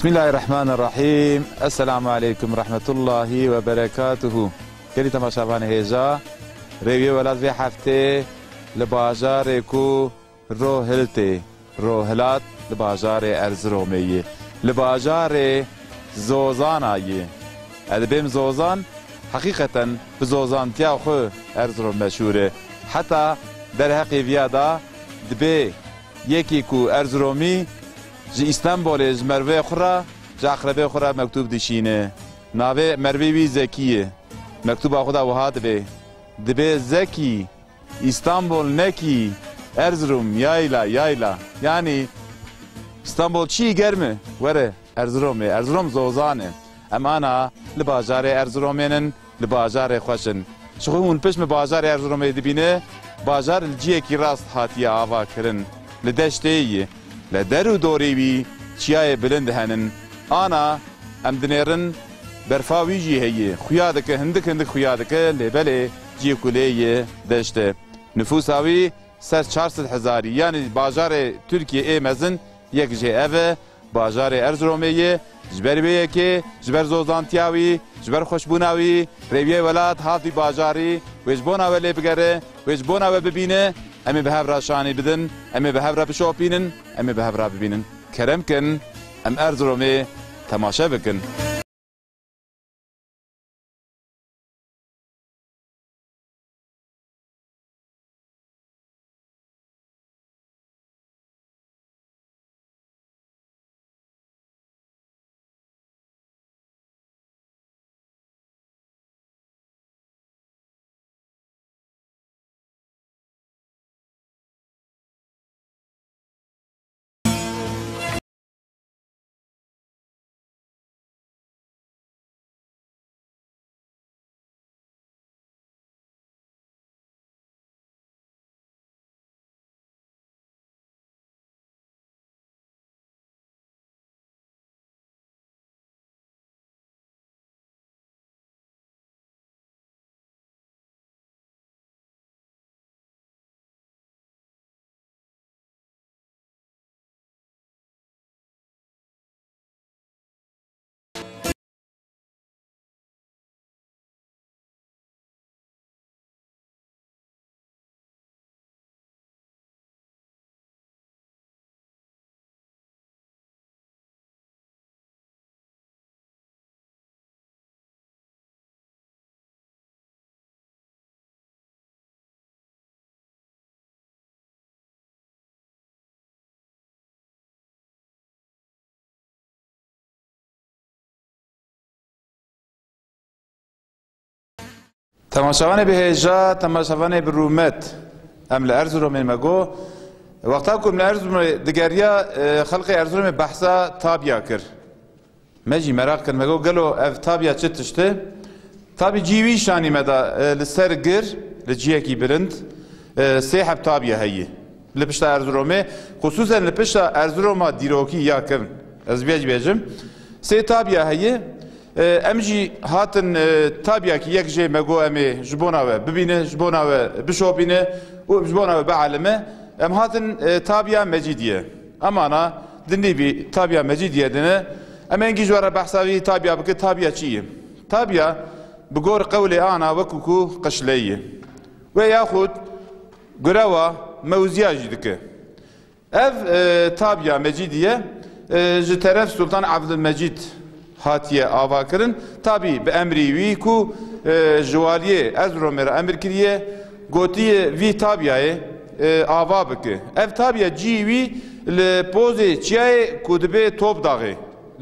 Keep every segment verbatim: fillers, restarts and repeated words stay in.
Bismillahirrahmanirrahim. Esselamu aleykum rahmetullahi ve berekatuhu. Gelî temaşevanê hêja, rêwiyê welat vê heftê li bajarê ku Rohiltê, Rohilat li bajarê Erziromê yê, li bajarê Zozana yê. Ez dibêm Zozan, heqîqeten bi zozantiya xwe Erzirom meşhûr e. Heta derheqê viya da dibê yekî ku Erziromî ji Îstanbolê ji mervê xwe re, ji eqrebê xwe re mektûb dişîne. Navê mervê wî Zekî ye. Mektûba xwe de wiha dibê. Dibê Zekî, Îstanbul nekî, Erzurum yayla yayla. Yanî Îstanbul çi germ e? Were Erzurumê, Erzurum zozan e. Em ana li bajarê Erzurumê nin, li bajarê xweş in. Ji xwe hûn pişt min bajarê Erzurumê dibîne, bajar li ciyekî rast hatiye ava kirin. Li deştê yî, li der û dorê wî çiyayê bilind henin. Ana em dinêrin berfa wî jî heye. Xuya dike, hindik hindik xuya dike, lê belê ciyê ku lê yê deşt e. Nifûsa wî ser çar sed hezarî, yanî bajarê Tirkiyê ê mezin yek jê ev e, bajarê Erzuromê ye. Ji ber wê yekê, ji ber zozantiya wî, ji ber xweşbûna wî, rêwiyê welat hat vî bajarî, wê ji bona we lê bigere, wê ji bona we bibîne, em ê bi hev re şanî bidin, em ê bi hev re bişopînin, em ê bi hev re bibînin. Kerem kin, em Erzuromê temaşe bikin. Temaşevanê bi hêja, temaşevanê bi rûmet, em li Erzurumê me got, wexta ku em li Erzurumê digeriya, e, xelkê Erzurumê behsa tabiya kir. Me jî meraq kir, me got, gelo ev tabiya çi tişt e? Tabî cî wî şanî me da, e, li ser gir, li ciyekî bilind, e, sê heb tabiya heye. Li pişta Erzuromê, xisûsen li pişta Erzuroma dîrokî ya kevn. Ez vê jî bêjim. Sê tabiya heye. E, em jî hatin, e, tabiyakî yek jê me got em ê ji bona we bibîne, ji bona we bişopîne û ji bona we bielime. Em hatin, e, tabiya Mecîdiye. Em ana dinî vî tabiya Mecîdiye dine. Em ê hingî ji we re behsa vî tabiya bike, tabiya çi ye? Tabiya bi gor qewlê ana wekû ku qişleyê. Wê yaxud gurewa mewziya jî dike. Ev, e, tabiya Mecîdiye, e, ji teref Sultan Abdulmecîd hatiye ava kirin. Tabî bi emrî wî ku, e, ji waliyê Erzuromê re emir kiriye, gotiye vî tabiyayê, e, ava bike. Ev tabiya cî wî li pozê çiyayê ku dibe Top daxê.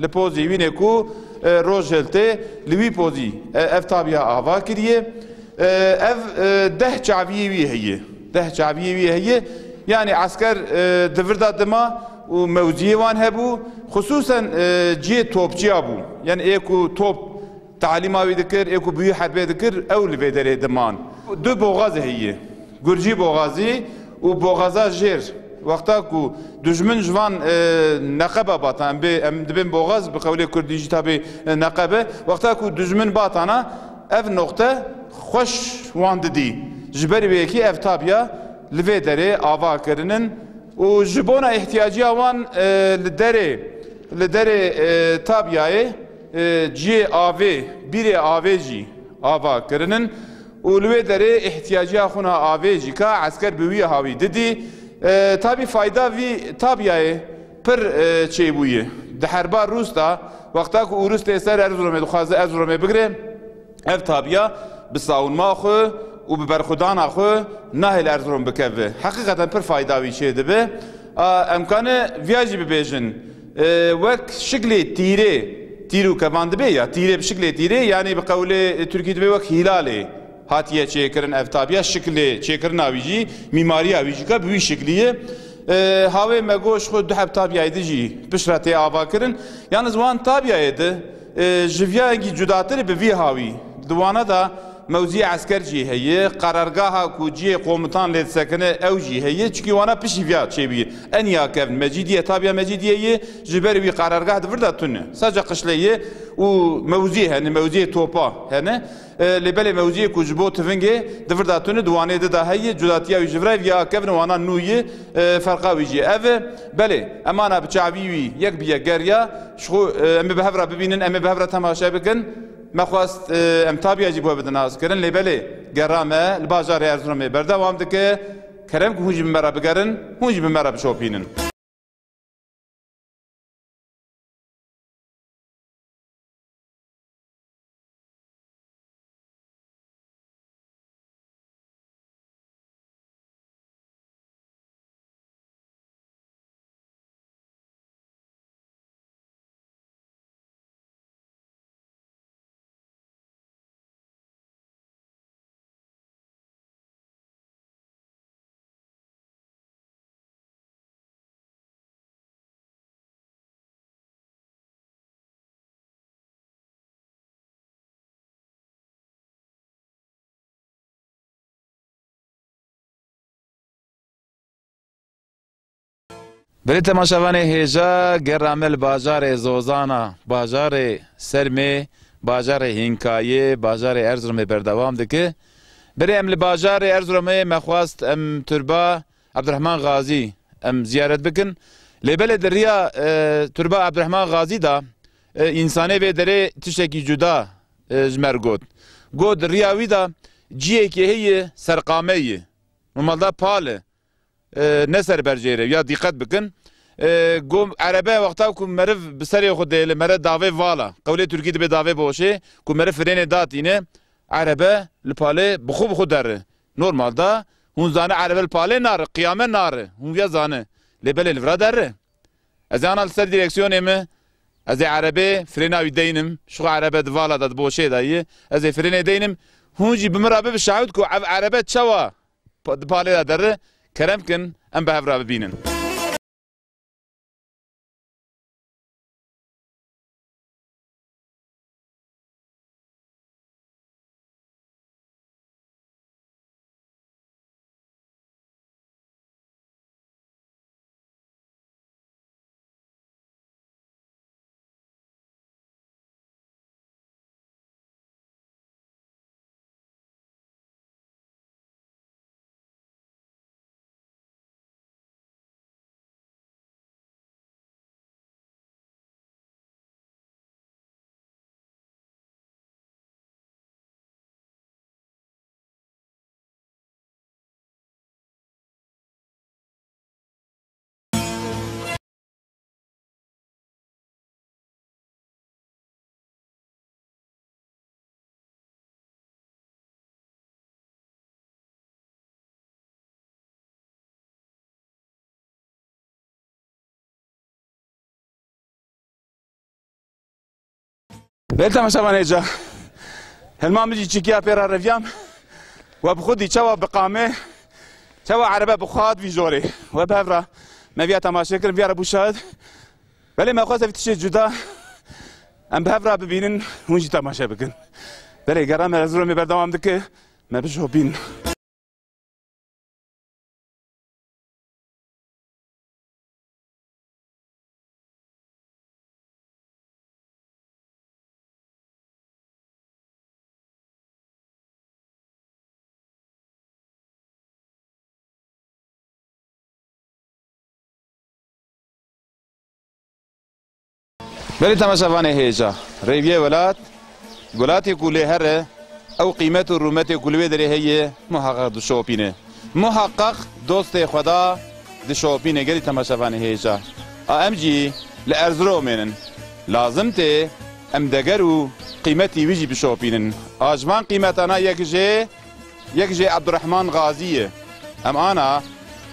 Li pozî wînê ku, e, roj hiltê, li wî pozî, e, ev tabiya ava kiriye. E, ev, e, deh çaviyê wî heye. Deh çaviyê wî heye. Yanî esker, e, di vir de dima û mewziyê wan hebû. Xisûsen, e, cihê topçiya bû. Yanî ê ku top talîma wî dikir, ê ku bi wî herbê dikir, ew li vê derê diman. Du boxaz heye. Gurcî boxazî û boxaza jêr. Wexta ku dijmin ji van, e, neqeba batan, em bê, em dibên boxaz, bi qewlê kurdî jî tabî, e, neqeb e. Wexta ku dijmin batana, ev noqte xweş wan didî. Ji ber wê yekî ev tabiya li vê derê ava kirinin û ji bona îhtiyaciya wan, e, li derê Li derê, e, Tabyayê, e, cihê avê, bîrê avê jî ava kirinin û li wê derê îhtiyaciya xwe na avê jî ka esker bi wî hawî didî. E, tabî fayda vî Tabyayê pir, e, çêbûyî. Di herba Rûs de, wexta ku Ûrûs tê ser Erzurumê, dixwaze Erzurumê bigire, ev Tabya bi savunma xwe û bi berxwedana xwe nahêle Erzurum bikeve. Heqîqeten pir fayda wî çêdibe. A, em kane viya jî bibêjin, e, wek şiklê tîrê, tîr û kevan dibe ya, tîrê bi şiklê tîrê, yanî bi qewlê Tirkî dibe wek hîlalê hatiye çêkirin ev Tabiya, şiklê çêkirina wî jî, mîmariya wî jî ka bi wî şiklî ye. E, hawê me goş xwe du heb Tabiyayê di jî piştre tê ava kirin. Yalnız wan Tabiyayê di, e, ji viya engî cudatir bi vî hawî. Di wana da mewzî esker jî heye, qerargaha ku cihê komutan lê disekine ew jî heye, çikî wana pişî viya çêbî. Eniya kevn Mecîdiye, Tabiya Mecîdiye ye, ji ber wî qerargah di vir de tune. Saca qişlê ye û mewzî hene, mewzîyê topa hene. E, lê belê mewziyê ku ji bo tivingê di vir de tune, di wanê di de heye, cudatiya wî ji vir e, viya kevn wana nû ye, e, ferqa wî jî ev e. Belê, emana bi çavî wî yek bi yek geriya, ji xwe, e, em ê bi hev re bibînin, em ê bi hev re temaşe bikin. Me xwest, e, em Tabiya jî bi we bidin naskirin, lê belê gera me li bajarê Erzurumê berdewam dike. Kerem ku hûn jî bi me re bigerin, hûn jî bi me re bişopînin. Belê temaşevanê hêja, gera me li bajarê Zozana, bajarê Sermê, bajarê Hînkayê, bajarê Erzurumê berdewam dike. Berê em li bajarê Erzurumê me xwest em turba Ebdurehman Gazî em ziyaret bikin. Lê belê di riya, e, turba Ebdurehman Gazî de, e, însanê vê derê tiştekî cuda, e, ji me re got. Got, di riya wî de ciyekê heye serqame ye. Normalde pal e, e, ne ser berjêre ya dîqet bikin. E, got, erebe wexta ku meriv bi serê xwe dê li mere davê vala, qewlê Tirkî dibe davê boşê, ku meriv frênê datîne, erebe li palê bi xwe bi xwe derre. Normalde hûn zane erebe li palê nare, qiyame nare. Hûn viya zane. Lê belê li vira derre. Ez ê ana li ser direksiyonê me, ez ê erebê frêna wî deynim. Şixwe erebe di vala de, di boşê de ye. Ez ê frênê deynim. Hûn jî bi min re bibi şahid ku ev erebe çawa pa-, di palê de derre. Kerem kin, em bi hev re bibînin. Belê temaşevanê ca. Hilma min jî çikiya pê re reviyam. We bi xwe dî çawa bi qame, çawa erebe bi xwe hat vî jorê. We bi hev re me viya temaşe kirin, viya re bû şahid. Belê me xwest ev tiştê cuda em bi hev re bibînin, hûn jî temaşe bikin. Belê gera me Erzurumê berdewam dike, me bijopîn. Belê temaşevanê hêja, rêviyê welat, welatê ku lê here, ew qîmet û rûmetê ku li wê derê heye, muheqeq dişopîne. Muheqeq dostê Xweda dişopîne, gelî temaşevanê hêja. A em jî li Erziromê nin. Lazim tê em deger û qîmetî wî jî bişopînin. A ji van qîmetana yek jê Yek jê Ebdurehman Gazî ye. Em ana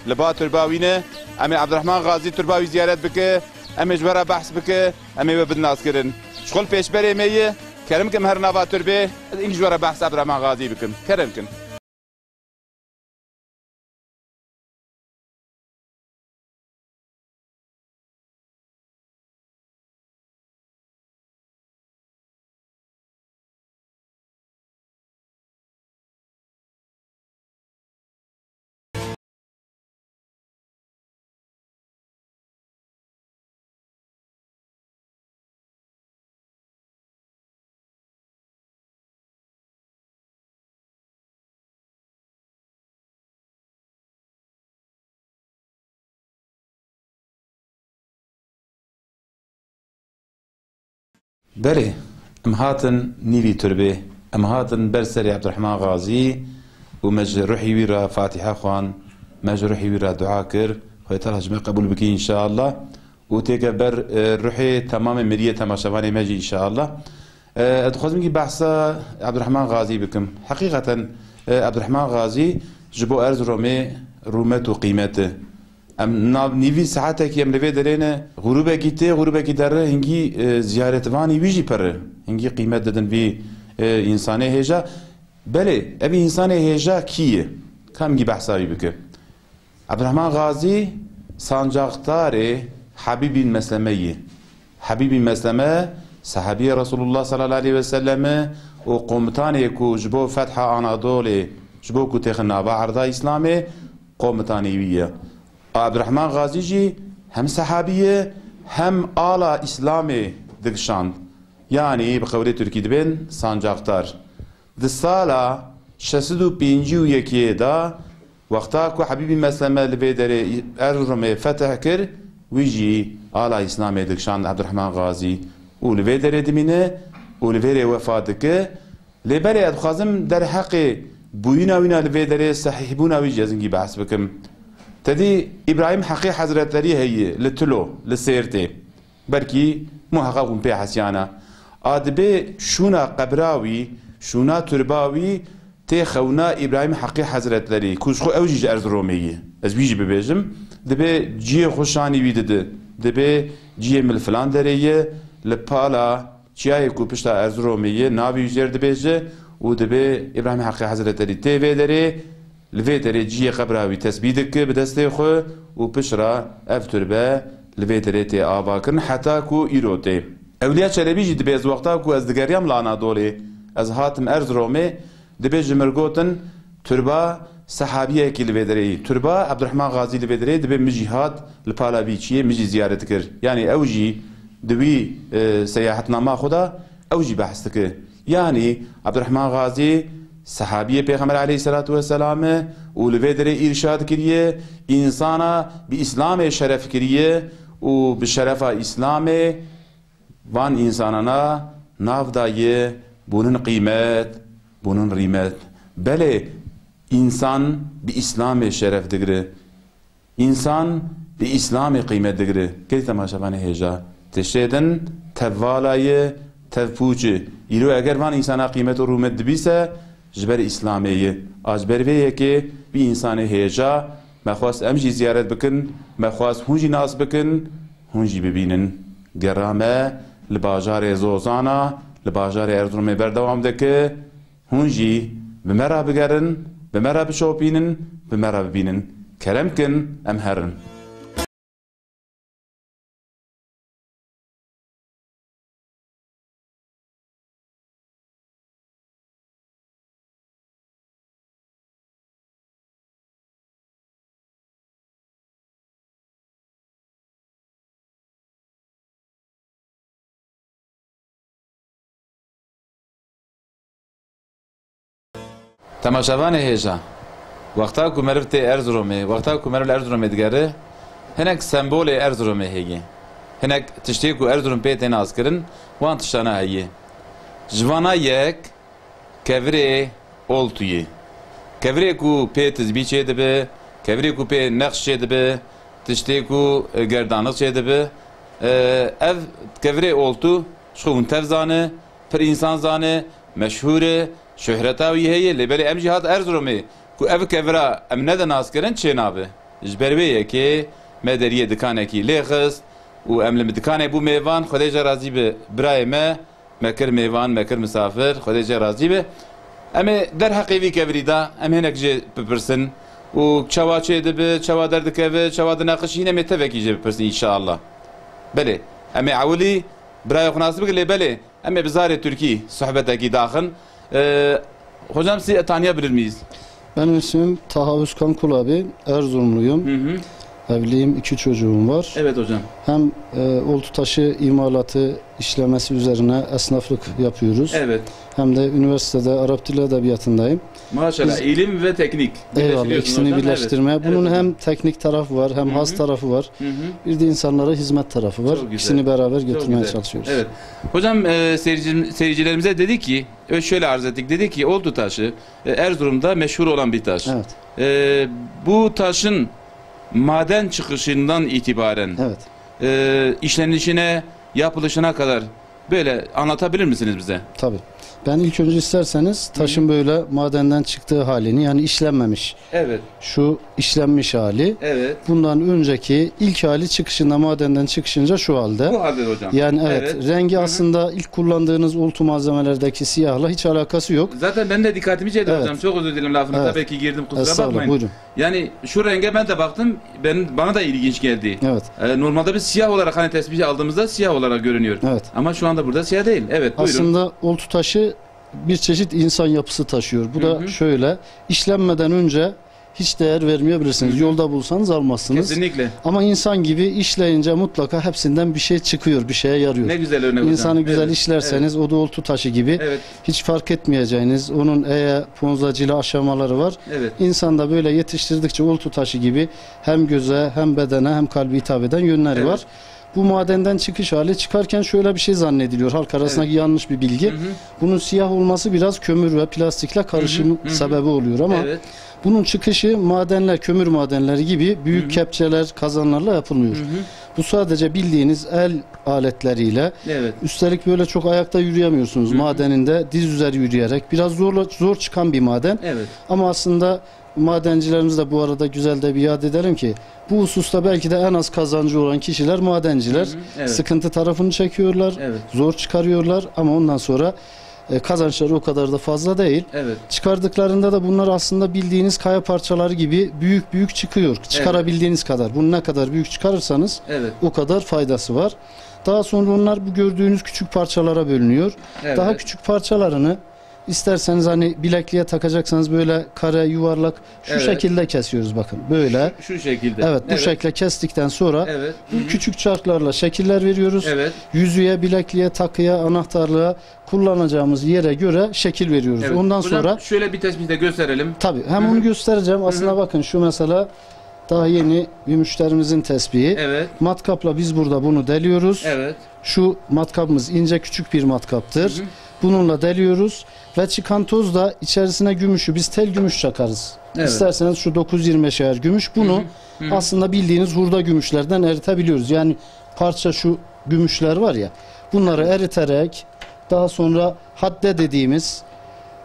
li ba turba wî ne. Em ê Ebdurehman Gazî turba wî ziyaret bike. Em ê ji we re behs bike. Em ê we bidin naskirin. Ji xwe li pêşberê me ye. Kerem kim her nava turbê. Ez êk ji we re behs Ebdurehman Gazî bikim. Kerem kin. Belê, em hatin nîvî turbê, em hatin ber serê Ebdurehman Gazî û me ji ruhî wî re Fatîhe xwan, me ji ruhî wî re dua kir. Xwedê Teala ji me qebûl bike înşeallah. Û têke ber, e, ruhê temamê miriyê temaşevanê me jî înşeallah. E, ez dixwazim kî behsa Ebdurehman Gazî bikim. Heqîqeten, e, Ebdurehman Gazî ji bo Erziromê rûmet û qîmet e. Em nav nîvî saetekî em li vê derê ne, grûbekî tê, grûbekî derre hingî, e, ziyaretvanî wî jî pir e. Hingî qîmet didin vî, e, însanê hêja. Belê, ev însanê hêja kî ye? Ka em gî behsa wî bike. Ebdurehman Gazî sancaktarê Hebîb bin Mesleme ye. Hebîb bin Mesleme, sehabiyê Resulullah sallallahu aleyhi ve sellem e û komutanê ku ji bo fetha Anadolê, ji bo ku têxin nava erda Îslamê, komutanê wî ye. A Ebdurehman Gazî jî hem sehabî ye, hem ala Îslamê dikişand. Yanî bi qewlê Tirkî dibên sancaktar. Di sala şeş sed û pêncî û yekê de, wexta ku Hebîbî Mesleme li vê derê Erzurumê fetih kir, wî jî ala Îslamê dikişand Ebdurehman Gazî û li vê derê dimîne û li vê rê wefa dike. Lê belê ez dixwazim derheqê bûyîna wîna li vê derê, sehîhbûna wî jî ez hingî behs bikim. Tedî Îbrahîm Heqî Hezretlerî heye li Tilo, li Sêrtê. Belkî muheqeq hûn pê hesiyana. A dibê şûna qebra wî, şûna turba wî tê xewna Îbrahîm Heqî Hezretlerî, ku ji xwe ew jî ji Erziromê ye. Ez wî jî bibêjim. Dibê ciyê xwe şanî wî dide. Dibê ciyê min li filan derê ye, li pala çiyayê ku pişta Erziromê ye, navê wî jêr dibêje û dibê Îbrahîm Heqî Hezretlerî tê vê derê, Li vê derê cihê qebra wî tesbîh dike bi destê xwe û pişt re ev turbe li vê derê tê avakirin heta ku îro tê. Ewliya Çelebî jî dibê ez wexta ku ez digeriyam li Anadolê, ez hatim Erziromê, dibê ji mir gotin turba sehabiyekî li vê derê yî. Turba Ebdurehman Gazî li vê derê yî, dibê min jî hat li pala vî çiyê min jî ziyaret kir. Yanî ew jî di wî, e, seyahetnama xwe de ew jî behs dike. Yanî Ebdurehman Gazî sehabiyê Pêxember aleyhisselatu vesselam e û li vê derê îrşad kiriye, însana bi Îslamê şeref kiriye û bi şerefa Îslamê van însanana nav daye, bûnin qîmet, bûnin rîmet. Belê, însan bi Îslamê şeref digire. Însan bi Îslamê qîmet digire. Gelî temaşevanê hêja. Tiştê din tev vala ye, tev pûç e. Îro eger van însana qîmet û rûmet dibîse, ji ber Îslamê ye. A ji ber vê yekê vî însanê hêja me xwest em jî ziyaret bikin, me xwest hûn jî nas bikin, hûn jî bibînin. Gera me li bajarê Zozana, li bajarê Erzurumê berdewam dike. Hûn jî bi me re bigerin, bi me re bişopînin, bi me re bibînin. Kerem kin, em herin. Temaşevanê hêja, wexta ku meriv tê Erziromê, wexta ku meriv li Erziromê digere, hinek sembolê Erziromê heye. Hinek tiştê ku Erzurum pê tê naskirin, wan tiştana heye. Ji vana yek, kevirê oltuyê. Kevirê ku pê tizbî çêdibe, kevirê ku pê nexş çêdibe, tiştê ku, e, gerdanik çêdibe. E, ev kevirê oltu ji xwe hûn tev zane, pir însan zane, meşhûr e, şohreta wî heye, lê belê em jî hat Erzurumê ku ev kevira em nede naskirin çênabe. Ji ber wê yekê me deriyê dikanekî lê xist û em li dikanê bû mêvan, Xwedê jê razî be, birayê me, me kir mêvan, me kir misafir, Xwedê jê razî be. Em ê derheqê vî kevirî de, em hinek jê bipirsin û çawa çêdibe, çawa derdikeve, çawa dineqişîne, em ê tevekî jê bipirsin înşallah. Belê, em ê ewilî birayê xwe nas bikin, lê belê, em ê bi zarê tirkî sohbetekî daxin. Ee, hocam, sizi tanıyabilir miyiz? Benim ismim Taha Özkan Kulabi, Erzurumluyum. Hı hı. Evliyim, iki çocuğum var. Evet hocam. Hem, e, oltu taşı imalatı, işlemesi üzerine esnaflık yapıyoruz. Evet. Hem de üniversitede Arap Dili Edebiyatı'ndayım. Maşallah, Biz ilim ve teknik. Eyvallah, birleştiriyorsunuz ikisini hocam, evet. birleştirme. Bunun Evet hocam. hem teknik tarafı var, hem Hı haz hı. tarafı var. Hı hı. Bir de insanlara hizmet tarafı var. Çok güzel. İkisini beraber Çok götürmeye güzel. çalışıyoruz. Evet. Hocam, e, seyirci-, seyircilerimize dedi ki, ö, şöyle arz ettik, dedi ki oltu taşı, e, Erzurum'da meşhur olan bir taş. Evet. E, bu taşın maden çıkışından itibaren, Evet. e, işlenişine, yapılışına kadar böyle anlatabilir misiniz bize? Tabii. Ben ilk önce isterseniz taşın Hı hı. böyle madenden çıktığı halini, yani işlenmemiş, Evet. şu işlenmiş hali, Evet. bundan önceki ilk hali çıkışında, madenden çıkışınca şu halde. Bu halde hocam. Yani evet, Evet. rengi Hı hı. aslında ilk kullandığınız oltu malzemelerdeki siyahla hiç alakası yok. Zaten ben de dikkatimi çekti Evet. hocam. Çok özür dilerim lafınıza Evet. belki girdim, kusura Estağfurullah, bakmayın. buyurun. Yani şu renge ben de baktım. Ben, bana da ilginç geldi. Evet. E, normalde biz siyah olarak, hani tesbih aldığımızda siyah olarak görünüyor. Evet. Ama şu anda burada siyah değil. Evet, buyurun. Aslında oltu taşı bir çeşit insan yapısı taşıyor. Bu Hı da hı. şöyle, işlenmeden önce hiç değer vermeyebilirsiniz. Hı hı. Yolda bulsanız almazsınız. Kesinlikle. Ama insan gibi işleyince mutlaka hepsinden bir şey çıkıyor, bir şeye yarıyor. Ne güzel örnek hocam. İnsanı güzel Evet, işlerseniz, evet. o da oltu taşı gibi, Evet. hiç fark etmeyeceğiniz, onun eye, ponzacıyla aşamaları var. Evet. İnsan da böyle yetiştirdikçe oltu taşı gibi hem göze, hem bedene, hem kalbe hitap eden yönleri Evet. var. Bu madenden çıkış hali, çıkarken şöyle bir şey zannediliyor. Halk arasındaki Evet. yanlış bir bilgi. Hı hı. Bunun siyah olması biraz kömür ve plastikle karışım Hı hı, hı hı. sebebi oluyor ama Evet. bunun çıkışı madenler, kömür madenleri gibi büyük Hı hı. kepçeler, kazanlarla yapılmıyor. Hı hı. Bu sadece bildiğiniz el aletleriyle. Evet. Üstelik böyle çok ayakta yürüyemiyorsunuz. Hı hı. Madeninde diz üzeri yürüyerek biraz zorla, zor çıkan bir maden. Evet. Ama aslında madencilerimiz de bu arada güzel de bir yad edelim ki bu hususta belki de en az kazancı olan kişiler madenciler. Hı hı, evet. Sıkıntı tarafını çekiyorlar, Evet. zor çıkarıyorlar ama ondan sonra, e, kazançları o kadar da fazla değil. Evet. Çıkardıklarında da bunlar aslında bildiğiniz kaya parçaları gibi büyük büyük çıkıyor. Evet. Çıkarabildiğiniz kadar. Bunu ne kadar büyük çıkarırsanız Evet. o kadar faydası var. Daha sonra onlar bu gördüğünüz küçük parçalara bölünüyor. Evet. Daha küçük parçalarını İsterseniz hani bilekliğe takacaksanız böyle kare, yuvarlak şu Evet. şekilde kesiyoruz bakın. Böyle. Şu, şu şekilde. Evet, bu Evet. şekle kestikten sonra Evet. bu Hı hı. küçük çarklarla şekiller veriyoruz. Evet. Yüzüğe, bilekliğe, takıya, anahtarlığa kullanacağımız yere göre şekil veriyoruz. Evet. Ondan Hocam, sonra şöyle bir tespit de gösterelim. Tabii, hem Hı hı. onu göstereceğim. Hı hı. Aslında bakın şu mesela daha yeni bir müşterimizin tespihi. Evet. Matkapla biz burada bunu deliyoruz. Evet. Şu matkabımız ince küçük bir matkaptır. Hı hı. Bununla deliyoruz ve çıkan toz da içerisine gümüşü, biz tel gümüş çakarız. Evet. İsterseniz şu dokuz yirmi beş ayar gümüş, bunu Hı hı. Hı hı. aslında bildiğiniz hurda gümüşlerden eritebiliyoruz. Yani parça şu gümüşler var ya, bunları Evet. eriterek daha sonra hadde dediğimiz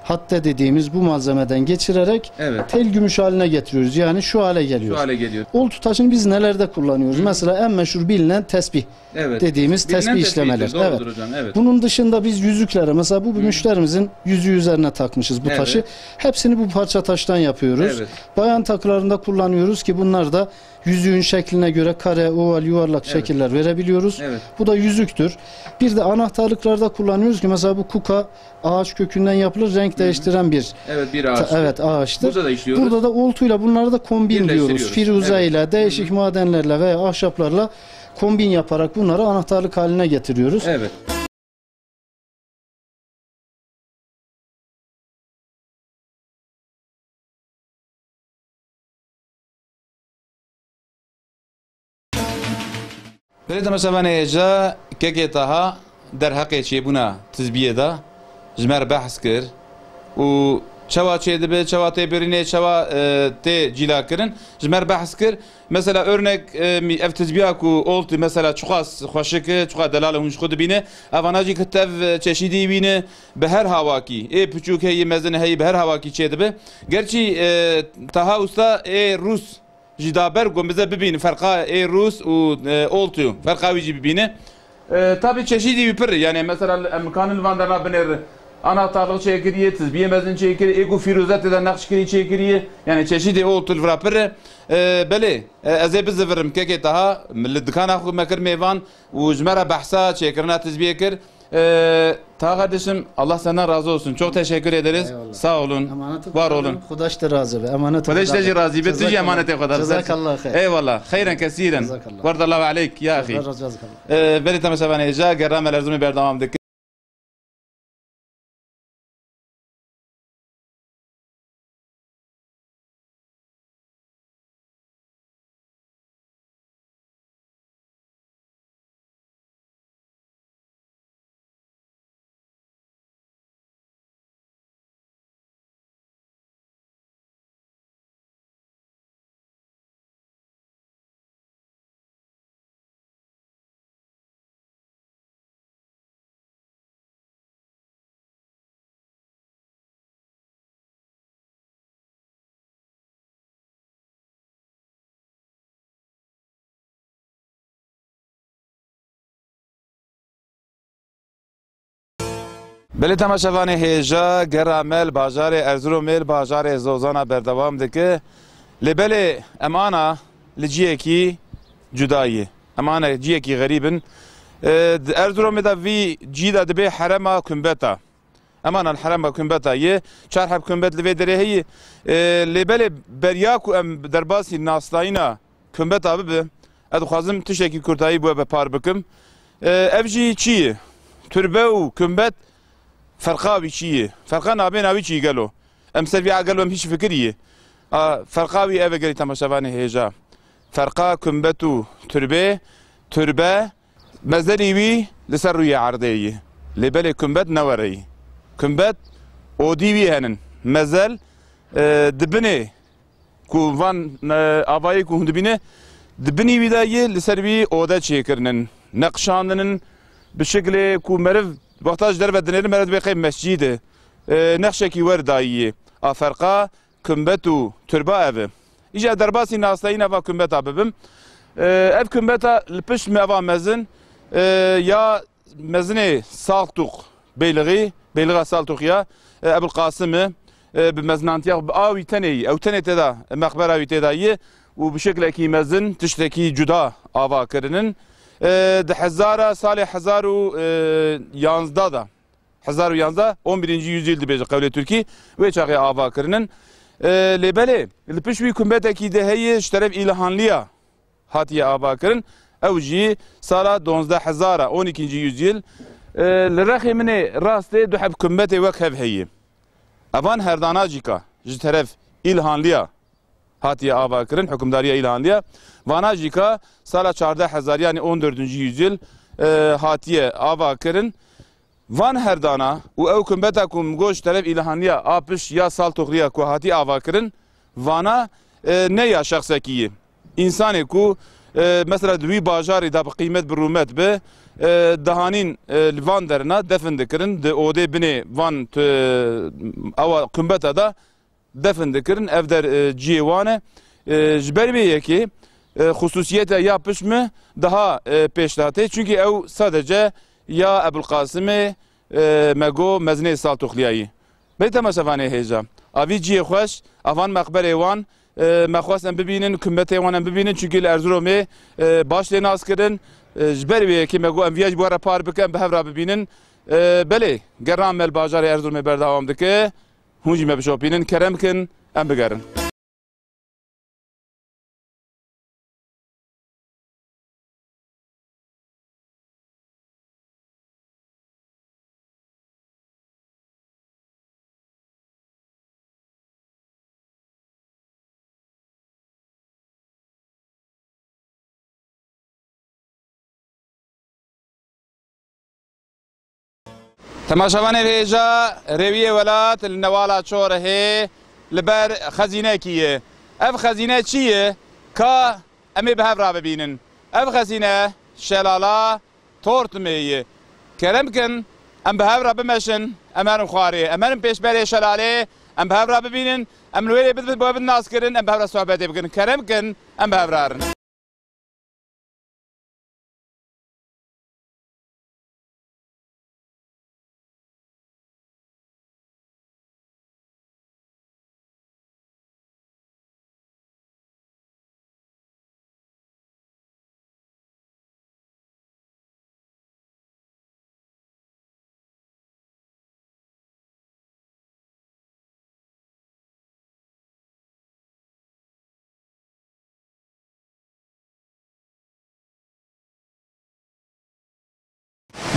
hadde dediğimiz bu malzemeden geçirerek Evet. tel gümüş haline getiriyoruz. Yani şu hale geliyor. Şu hale geliyor. Oltu taşını biz nelerde kullanıyoruz? Hı hı. Mesela en meşhur bilinen tesbih Evet. dediğimiz Bilinen tesbih tesbihtir, işlemeler. doğrudur Evet. hocam, evet. Bunun dışında biz yüzüklere, mesela bu bir Hı hı. müşterimizin yüzüğü üzerine takmışız bu Evet. taşı. Hepsini bu parça taştan yapıyoruz. Evet. Bayan takılarında kullanıyoruz ki bunlar da yüzüğün şekline göre kare, oval, yuvarlak Evet. şekiller verebiliyoruz. Evet. Bu da yüzüktür. Bir de anahtarlıklarda kullanıyoruz ki mesela bu kuka ağaç kökünden yapılır, renk Hı hı. değiştiren bir Evet, bir ta- ağaçtır. evet, ağaçtır. Burada da işliyoruz. Burada da oltuyla bunları da kombin diyoruz. Birleştiriyoruz. Firuze Evet. ile, değişik Hı hı. madenlerle veya ahşaplarla kombin yaparak bunları anahtarlık haline getiriyoruz. Evet. Belê temaşevanê hêja, kekê Taha derheqê çêbûna tizbiyê de ji me re behs kir û çawa çêdibe, çawa tê birînê, çawa, e, tê cîlakirin, ji me re behs kir. Mesela örnek, e, mî-, ev tizbiya ku oltî mesela çiqas xweşik e, çiqas delal e, hûn ji xwe dibîne. Evana jî ku tev, e, çeşîdî bîne, bi her hawakî, ê piçûk heyî, mezin heyî, bi her hawakî çêdibe. Gerçî, e, Taha Usta ê rûs jî da ber ku em bize bibînin ferqa ê rûs û, e, oltî, ferqa wî jî bibîne. E, tabî çeşîdî wî pir, yani mesela em kanin li van derna binêr anahtarlıq çêkiriye, tizbiyê mezin çêkiriye, ê ku fîroze tê de nexş kirî çêkiriye, yani çeşîdê oltî li vira pir e. E, belê, e, ez ê bizivirim, kekê Taha, li dikana xwe me kir mêvan û ji me re behsa çêkirina tizbiyê kir. Ee, Taha kardeşim, Allah senden razı olsun. Çok teşekkür ederiz. Eyvallah. Sağ olun. Emanet Var olun. Xuda ji te razı be. Emanet Xuda ji te jî razî be. Tu jî emanetê Xuda be. Cezakallah xeyr. Eyvallah. Xeyren kesiren. Cezakallah. Bardallahi aleyk ya axî. Cezakallah. Ee, belê temaşevanê hêja, gerra me Erzurumê berdewam dike. Belê temaşevanê hêja, gera me li bajarê Erzurumê, li bajarê Zozana berdewam dike. Lê belê em ana li ciyekî cuda yê. Em ana ciyekî xerîb in. E, di Erzurumê de vî cî de dibê herema Kumbeta. Em ana li herema Kumbeta yê. Çar heb kumbet li vê derê heye. E, lê belê beriya ku em derbasî nasnayîna Kumbeta bibe, ez dixwazim tiştekî kurtayî bi we ve par bikim. E, ev jî çi ye? Turbe û kumbet ferqa wî çi ye? Ferqa navbêna wî çi ye gelo? Em ser vî a gelo em hîç fikirî ye? A, ferqa wî ev e gelî temaşevanê hêja. Ferqa kumbet û turbê, turbe, mezelî wî li ser rûyê erdê ye. Lê belê kumbet ne were ye. Kumbet odî wî henin. Mezel, e, di binê ku van, e, avayê ku hûn dibîne, di binî wî de yê li ser wî ode çêkirinin, neqşandinin, bi şiklê ku meriv wexta ji derve dinêrin, meriv dibê qey mescîd e, e, nexşekî wer dayî yê. A ferqa kumbet û turba ev e. Îja derbasî nasnayîna va kumbeta bibim. E, ev kumbeta li pişt me ava mezin, e, ya mezinê Saltuq Beylixî, Beylixa Saltuq ya, e, Ebul Qasim e, e, bi mezinantiya xwe, bi a wî tenê yî, ew tenê tê de, meqbera wî tê de yî û bi şeklekî mezin tiştekî cuda ava kirinin. E, di hezara, salê hezar û yanzdeh de, hezar û yanzdeh, on birinci yüzyıl dibêje qewlê Tirkî, wê çaxê ava kirinin. E, lê belê, li pişt wî kumbetekî de heye ji teref Îlhanliya hatiye avakirin. Ew jî sala duwazdeh hezar a, on ikinci yüzyıl, e, li rexê min ê rastê du heb kumbetê wek hev heye. Evan herdana jî ka ji teref Îlhanliya hatiye avakirin, hukimdariya Îlhanliya. Vana jî ka sala çardeh hezar, yani on dördüncü yüzyıl, e, hatiye avakirin. Van herdana û ew kumbeta ku min got ji teref Îlhaniya a piş ya Saltoxliya ku hatî avakirin, vana, e, ne ya şexsekî ye. Însanê ku, e, mesela di wî bajarê de bi qîmet, bi rûmet be, e, dihanîn, e, li van derina defin dikirin, di odê binê van tu-, ewa kumbeta de defin dikirin, ev der, e, ciyê wan e. E, ji ber vê yekê, e, xusûsiyeta ya pişt mi daha, e, pêş de hatê. Çunkî ew sadece ya Ebulqasimê, e, me go mezinê Saltoxliyayî. Bê temaşevanê hêja. Avî ciyê xweş, avan meqberê wan, e, me xwest em bibînin, kumbetê wan em bibînin. Çunkî li Erzuromê, e, baş tê nas kirin. E, ji ber vê yekê me go em viya ji bo re par bikin, em bi hev re bibînin. E, belê, geran me li bajarê Erzuromê berdewam dike. Hûn jî me bişopînin, kerem kin, em bigerin. Temaşevanê hêja, rêwiyê welat li newala Çorihê li ber xezînekî ye. Ev xezîne çi ye? Ka em ê bi hev re bibînin. Ev xezîne şelala Tortimê ye. Kerem kin, em bi hev re bimeşin, em herin xwarê. Em herin pêşberê şelalê, em bi hev re bibînin, em li wê rê bidin, bi nas kirin, em bi hev re sohbetê bikin. Kerem kin, em bi hev re herin.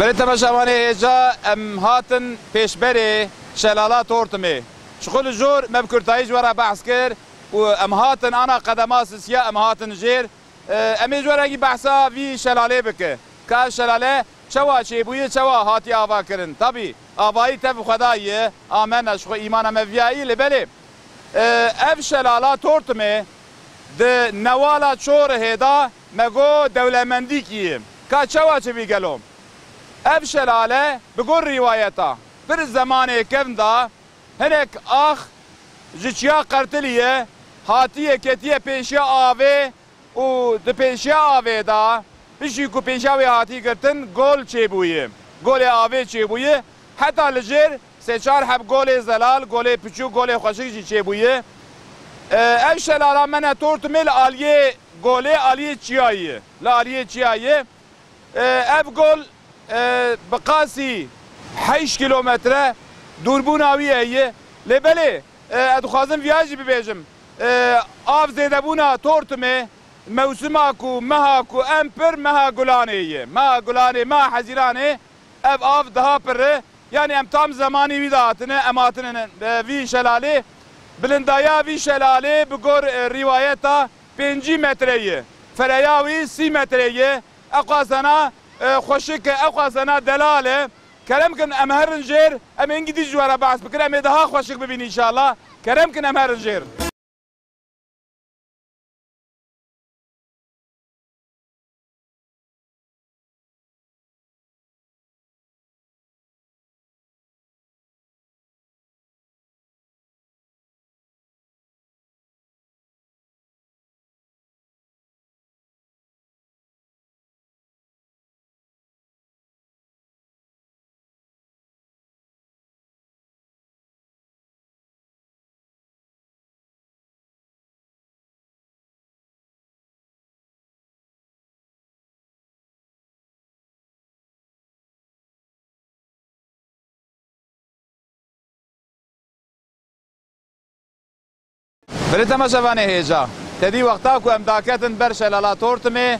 Belê temaşevanê hêja, em hatin pêşberê şelala Tortimê. Çiqul jor me bi kurtayî ji we re behs kir û em hatin ana qedema sisiya em hatin jêr. E, em ê ji we rengî behsa vî şelalê bike. Ka ev şelale çawa çêbûye, çawa hatiye avakirin? Tabî, avayî tev xwedayî ye, amena ji xwe îmana me viyayî, lê belê, e, ev şelala Tortimê di newala Çorihê de me got dewlemendîkî ye. Ka çawa çêbû gelo? Ev şelale bi gor rîwayeta pir zemanê kevn de hinek ax ji çiya Qertiliyê hatiye ketiye pêşiya avê û di pêşiya avê de, piştî ku pêşiya wê hatî girtin, gol çêbûye. Golê avê çêbûye. Heta li jêr sê çar heb golê zelal, golê piçûk, golê xweşik jî çêbûye. E, ev şelala me ne Tortimê li aliyê golê, aliyê çiyayê ye. Li aliyê çiyayê ye. E, ev gol, e, bi qasî heşt kîlometre dûrbûna wî heye. Lê belê, e, ez dixwazim viya jî bibêjim. E, av zêdebûna Tortimê, mewsima ku, meha ku em pir meha gulanê ye. Meha gulanê, meha hezîranê ev av daha pir e. Yanî em tam zemanî wî de hatine, em hatine, e, vî şelalê. Bilindaya vî şelalê bi gor, e, rîwayeta pêncî metre ye. Fereya wî sî metre ye. Eqwasena, e, xweşik e, eqwasena delal e. Kerem kin em herin jêr, em ê hingî dî ji we re behs bikin, em ê daha xweşik bibîn înşallah. Kerem kin em herin jêr. Belê temaşevanê hêja, tevî wexta ku em daketin ber şelala Tortimê,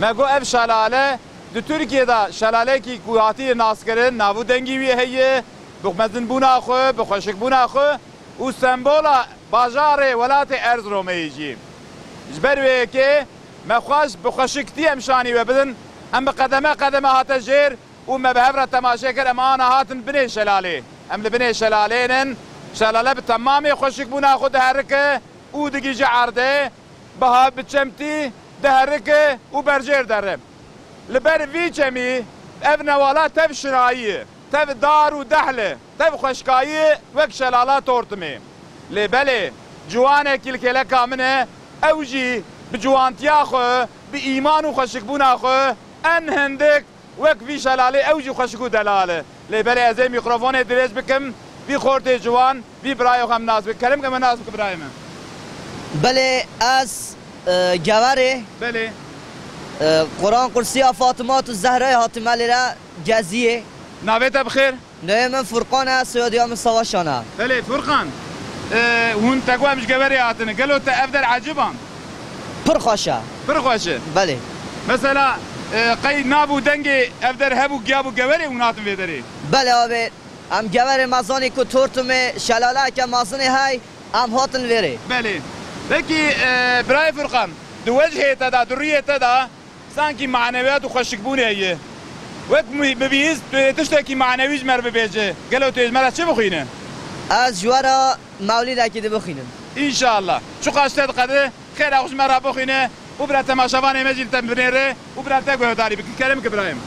me got ev şelale di Tirkiyê de şelalekî ku hatiye naskirin, nav û dengî wî heye, bi mezinbûna xwe, bi xweşikbûna xwe û sembola bajarê welatê Erziromê ye jî. Ji ber wê yekê me xwest bi xweşiktî em şanî we bidin, em bi qedeme qedeme hate jêr, û me bi hev re temaşe kir, em ana hatin binê şelalê. Em li binê şelalê nin. Şelale bi temamê xweşikbûna xwe diherike û digihîje erdê, biha bi çemtî diherike û berjêr dere. Li ber vî çemî ev newala tev şirayî ye, tev dar û dehl e, tev xweşkayî ye wek şelala Tortimê. Lê belê, ciwanekî li kêleka min e, ew jî bi ciwantiya xwe, bi îman û xweşikbûna xwe, en hindik wek vî şelalê ew jî xweşik û delal e. Lê belê ez ê mîkrofonê dirêj bikim vî xortê ciwan, vî birayê xwe em nas bikin. Kerem ke me nas bikin birayê me. Belê ez, e, Geverê. Belê. E, Quran Qursiya Fatimat û Zehrayê hatime lê re geziyê. Navê te bi xêr? Navê min Furqan e, soyadiya min Savaşan e. Belê, Furqan. E, hûn te got em ji Geverê hatine. Gelo te ev der eciban? Pir xweş e. Pir xweş e. Belê. Mesela, e, qey nav û dengê ev der hebû, giyabû Geverê hûn hatin vê derê? Belê abi. Em Geverê me zanî ku Tortimê şelaleyeke mezinê hey, em hatin vê rê. Belê. Pekî, e, birayê Furqan, di wecihê te de, di rûyê te de, sankî manewiyat û xweşikbûnê heye. Wek mi-, mi bihîst, tu ê tiştekî manewî ji me re bibêje. Gelo tu ê ji me re çi bixwîne? Ez ji we re mewlîdekî dibixwînim. Înşallah. Çiqas te diqede, xêra xwe ji me re bixwîne û bira temaşevanê me jî li te binêre û bira te guhdarî bike. Kerem ke birayê min.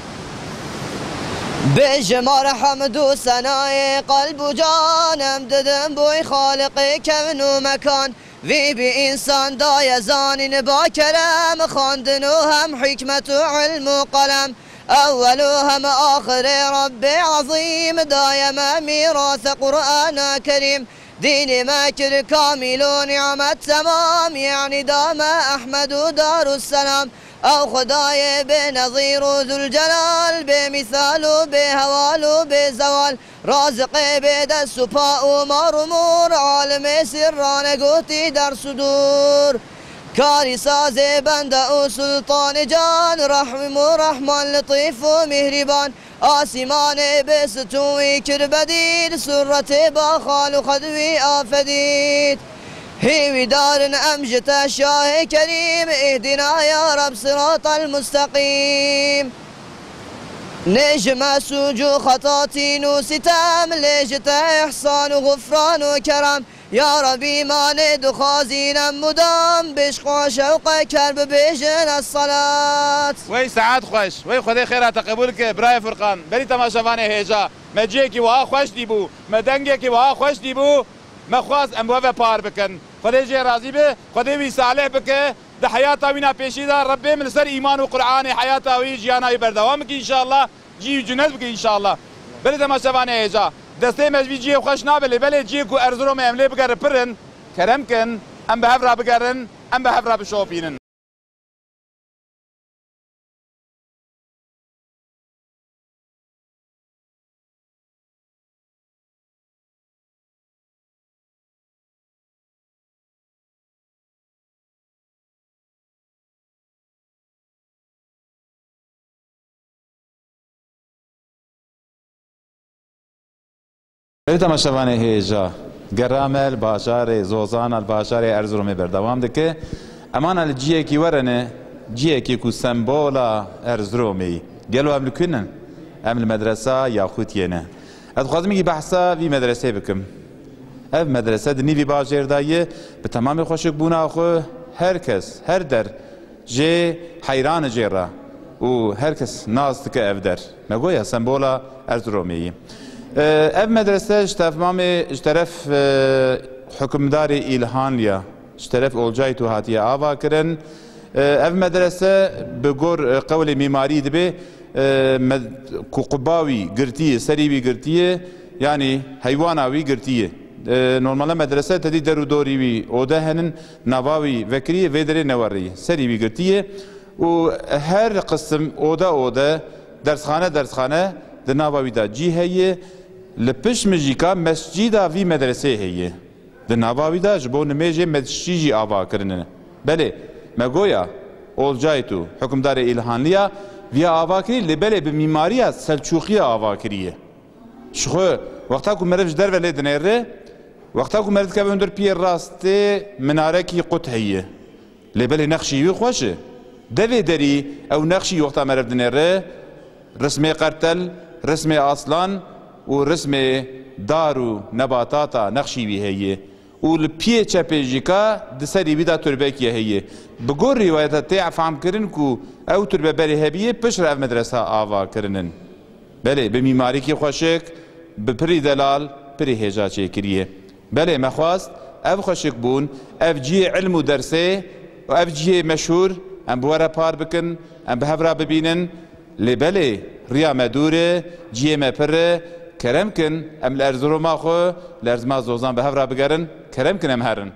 Bêje ma re hemd û senayê qelb û can em didim boy Xaliqê kevn û mekan. Vî bi însan daye zanîn ba kerem, xwendin û hem hikmet û ilm û qelem. Ewwel û hem axirê Rebbê Ezîm daye me mîrase Qur'ana Kerîm. Dînê me kir kamîl û nîmet temam, yanî da me Ehmed û Darusselam. Ew Xwedayê bê nezîr û Zülcelal, bê mîsal û bê hewal û bê zewal. Raziqê bê dest û pa û mar û mûr, alimê sirrane gotî ders û dûr. Karî sazê bende û sultanê can, Rehîm û Rehman, Letîf û Mîhrîban. Asîmanê bê stûn wî kir bedîd, sûretê baxal û xed wî afedîd. Hêwîdarin em ji te şahê kerîm, îhdîna ya Reb siratal musteqîm. Nê ji me sûc û xetatîn û sîtem, lê ji te îhsan û xufran û kerem. Ya Rebî, ma nê dixwazîn em mudam, bêşqo şewqe ker bibêjin es-selat. Wey saet xweş, wey Xwedê xêra te qebûl ke, birayê Furqan. Belî temaşevanê hêja, me cihekî wiha xweş dîbû, me dengekî wiha xweş dîbû, me xwest em bi we ve par bikin. Xwedê jê razî be, Xwedê wî salih bike. Di heyata wîna pêşî de Rebbê min li ser îman û Qur'anê heyata wî, jiyana wî berdewam bike înşallah. Cî wî cinet bike înşallah. Belê temaşevanê hêja. Destê me ji vî cihê xweş nabe lê belê cihê ku Erziromê em lê bigerin pir in. Kerem kin, em bi hev re bigerin, em bi hev re bişopînin. Ev temaşevanê hêja, gera me li bajarê Zozana, li bajarê Erziromê berdewam dike. Emana li ciyekî were ne, ciyekî ku sembola Erziromê yî. Gelo em li ku ne? Em li medresa Yaxûtiyê ne. Ez dixwazim yekî behsa vî medresê bikim. Ev medrese di nîvî bajêr de ye, bi temamê xweşikbûna xwe her kes, her der jê heyran e jê re û her kes nas dike ev der. Me goya sembola Erziromê yî. E, ev medrese ji tevmamê, ji teref, e, hukimdarê Îlhanliya, ji teref Olcaytû hatiye ava kirin. E, ev medrese bi gor, e, qewlê mîmarî dibe, e, med-, ku quba wî girtiye, serî wî girtiye, yanî heywana wî girtiye. E, normalde medrese tedî der û dorî wî ode henin, nava wî vekirî, vê derê newerî, serî wî girtiye û her qisim ode ode, dersxane dersxane di nava wî de cî heye. Li pişt min jî ka mescîda vî medresê heye. Di nava wî de ji bo nimêjê mescî jî ava kirine. Belê, me goya Olcayt û hukimdarê Îlhanliya viya ava kirî, lê belê bi mîmariya Selçûqiya ava kiriye. Ji xwe, wexta ku meriv ji derve lê dinêre, wexta ku meriv dikeve hundir piyê rastê minarekî qut heye. Lê belê nexşî wî xweş e. Devê derî ew nexşî wexta meriv dinêre, rismê qertel, rismê aslan û rismê dar û nebatata nexşî wî heye. Û li piyê çepê jî ka di serî wî de turbekî heye. Bi gor rîwayeta tê efham kirin ku ew turbe berê hebiyê, piştre ev medresa ava kirinin. Belê, bi mîmarîkî xweşik, bi pirî delal, pirî hêja çêkiriye. Belê, me xwest ev xweşikbûn, ev cihê ilm û dersê û ev cihê meşhûr em bi we re par bikin, em bi hev re bibînin. Lê belê, riya me dûr e, cihê me pir e. Kerem kin, em li Erziroma xwe, li Erziroma Zozan bi hev re bigerin. Kerem kin, em herin.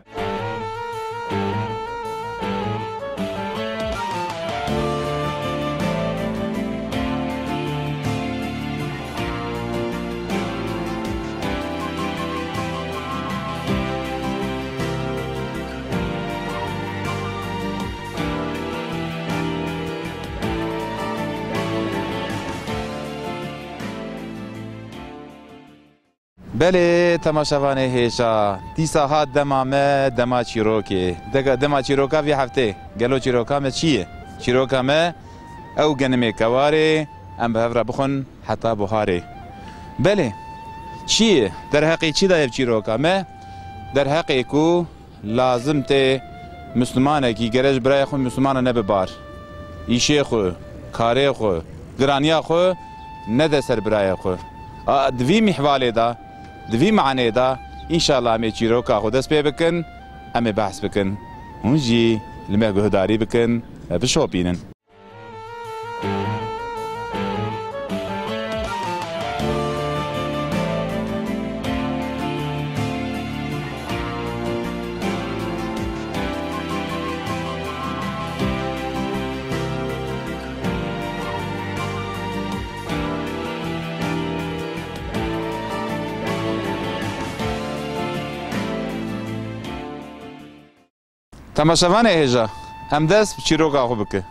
Belê, temaşevanê hêja, dîsa hat dema me, dema çîrokê. Dega-, dema çîroka vî heftê. Gelo çîroka me çi ye? Çîroka me ew genimê kewarê, em bi hev re bixwin heta buharê. Belê, çi ye? Derheqê çi de ev çîroka me? Derheqê ku lazim tê Mislimanekî gere ji birayê xwe Mislimana nebe bar. Îşê xwe, karê xwe, giraniya xwe nede ser birayê xwe. A, di vî mîhvalê de, di vî manê de, înşallah em ê çîroka xwe dest pê bikin, em ê behs bikin. Hûn jî li me guhdarî bikin, bişopînin. Temaşevanê hêja, em dest bi çîroka xwe bike.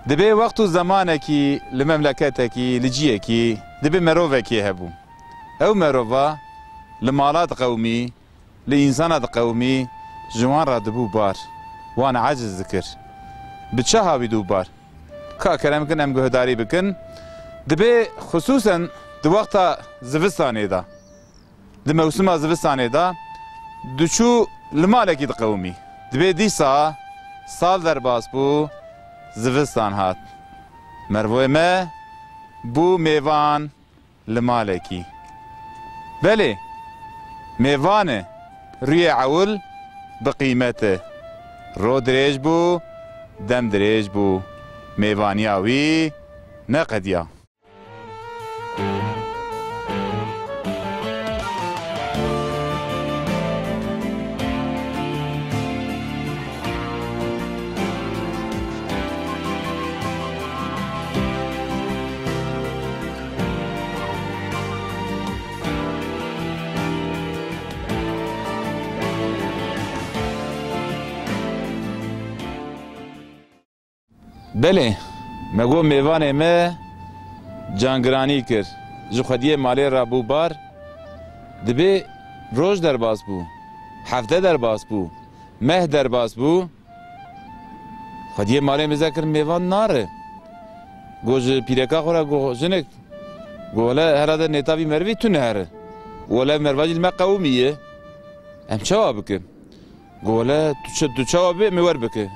Dibê wext û zemanekî li memleketekî, li ciyekî, dibê merovekê hebû. Ew merova li mala diqewimî, li însana diqewimî, ji wan re dibû bar, wan eciz dikir. Bi çi hawî dibû bar? Ka kerem kin em guhdarî bikin. Dibê xisûsen di wexta zivistanê de, di mewsima zivistanê de diçû li malekî diqewimî. Dibê dîsa sal derbas bû, zivistan hat. Mervoyê me bû mêvan li malekî. Belê, mêvan e, rûyê ewil bi qîmet e. Ro dirêj bû, dem dirêj bû. Mêvaniya wî neqediya. Belê, me got mêvanê me cangiranî kir, ji xwediyê malê re bû bar, dibê roj derbas bû, hefte derbas bû, meh derbas bû. Xwediyê malê min zêde kir mêvan nare. Got ji pîreka xwe re got, jinik, got, wele herhalde nêta vî merivî tune here. Wele merva jî li me qewimiye. Em çawa bikin? Got, wele tu çi, tu çawa bê, em ê wer bike.